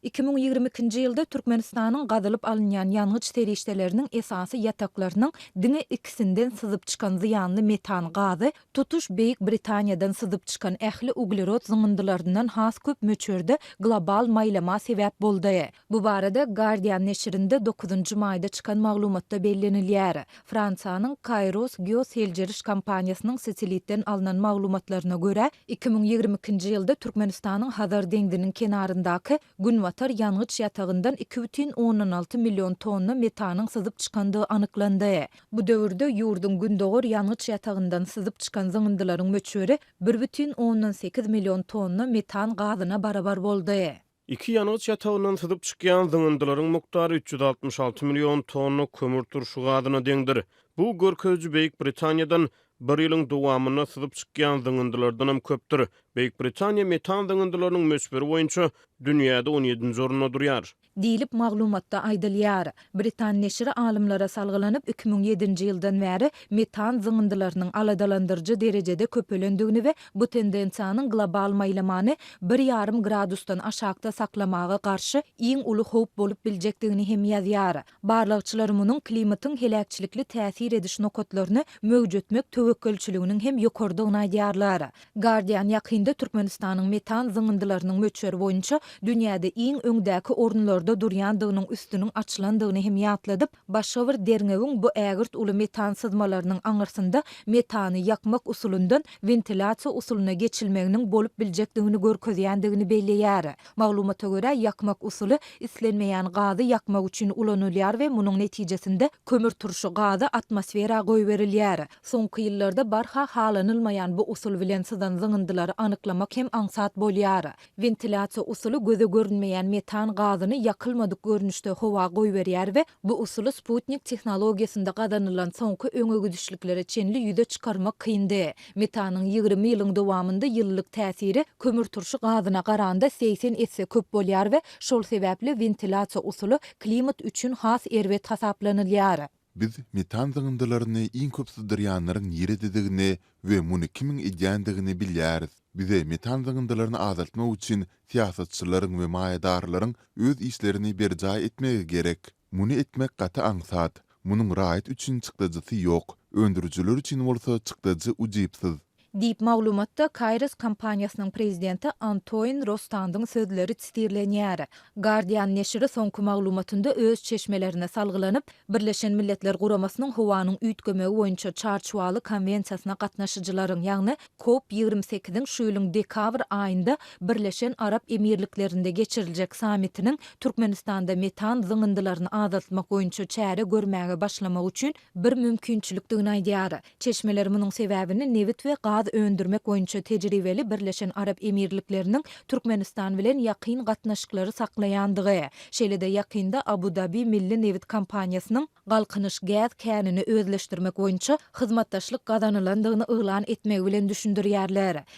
2022-nji ýylda Türkmenistanyň gazylyp alynýan ýangyç serişdeleriniň esasy ýataklarynyň diňe ikisinden syzyp çykan zyýanly metan gazy tutuş Beýik Britaniýadan syzyp çykan ähli uglerod zyňyndylaryndan has köp möçberde global maýlama sebäp boldy. Bu barada Guardian neşirinde dokuzynjy maýda çykan maglumatda bellenilýär. Fransiýanyň Kayrros geoseljeriş kompaniýasynyň satelitden alnan maglumatlaryna görä, 2022-nji ýylda Türkmenistanyň Hazar deňziniň kenaryndaky Günbatar ýangyç ýatagyndan 2,6 million tonna metanyň syzyp çykandygy anyklandy. Bu döwürde ýurduň Gündogar ýangyç ýatagyndan syzyp çykan zyňyndylaryň möçberi 1,8 million tonna metan gazyna barabar boldy. Iki ýangyç ýatagyndan syzyp çykýan zyňyndylaryň mukdary 366 million tonna kömürturşy gazyna deňdir. Bu görkeziji Beýik Britaniýadan bir ýylyň dowamynda syzyp çykýan zyňyndylardanam köpdür. Beýik Britaniýa metan zyňyndylarynyň möçberi boýunça dünýäde on ýedinji orunda durýar. Diýlip, maglumatda aýdylýar. Britan neşiri alymlara salgylanyp, 2007-nji ýyldan bäri metan zyňyndylarynyň aladalandyryjy derejede köpelendigini we bu tendensiýanyň global maýlamany bir ýarym gradusdan aşakda saklamaga garşy iň uly howp bolup biljekdigini hem ýazýar. Barlagçylar munuň klimatyň heläkçilikli täsir ediş nokatlaryny möwjetmek töwekgelçiliginiň hem ýokarydygyny aýdýarlar. Guardian ýakynda Türkmenistanyň metan zyňyndylarynyň möçberi boýunça dünýäde iň öňdäki orunlarda durýandygynyň üstüniň açylandygyny hem ýatladyp, başga bir derňewiň bu ägirt uly metan syzmalarynyň aňyrsynda metany ýakmak usulyndan wentilýasiýa usulyna geçilmeginiň bolup biljekdigini görkezýändigini belleýär. Maglumata görä, ýakmak usuly islenmeýän gazy ýakmak üçin ulanylýar we munuň netijesinde kömürturşy gazy atmosfera goýberilýär. Soňky ýyllarda barha halanylmaýan bu usul bilen syzan zyňyndylary anyklamak hem aňsat bolýar. Wentilýasiýa usuly göze görünmeýän metan gazyny ýakylmadyk görnüşde howa goýberýär we bu usuly sputnik tehnologiýasynda gazanylan soňky öňegidişliklere çenli ýüze çykarmak kyndy. Metanyň 20 ýylyň dowamynda ýylylyk täsiri kömürturşy gazyna garanda 80 esse köp bolýar we şol sebäpli wentilýasiýa usuly klimat üçin has erbet hasaplanylýar. Biz metan zyňyndylaryny iň köp syzdyrýanlaryň nirededigini we muny kimiň edýändigini bilýäris. Bize metan zyňyndylaryny azaltmak üçin syýasatçylaryň we maýadarlaryň öz işlerini berjaý etmegi gerek. Muny etmek gaty aňsat. Munuň raýat üçin çykdajysy ýok, öndürijiler üçin bolsa çykdajy ujypsyz. Diýip, maglumatda Kairos kompaniýasynyň prezidenti Antoin Rostandyň sözleri sitirlenýär. Guardian neşiri soňky maglumatynda öz çeşmelerine salgylanyp, Birleşen Milletler Guramasynyň howanyň üýtgemegi boýunça Çarçuwaly konwensiýasyna gatnaşyjylaryň, ýagny Kop 28-iň şu ýylyň dekabr aýynda Birleşen Arap Emirliklerinde geçiriljek sammitiniň Türkmenistanda metan zyňyndylaryny azaltmak boýunça çäre görmäge başlamak üçin bir mümkinçilikdigini aýdýar. Çeşmeler munuň sebäbini nebit we gaz öndürmek boýunça tejribeli Birleşen Arap Emirlikleriniň Türkmenistan bilen ýakyn gatnaşyklary saklaýandygy, şeýle-de ýakynda Abu-Dabi milli nebit kompaniýasynyň Galkynyş gäz känini özleşdirmek boýunça hyzmatdaşlyk gazanylandygyny yglan etmegi bilen düşündirýärler.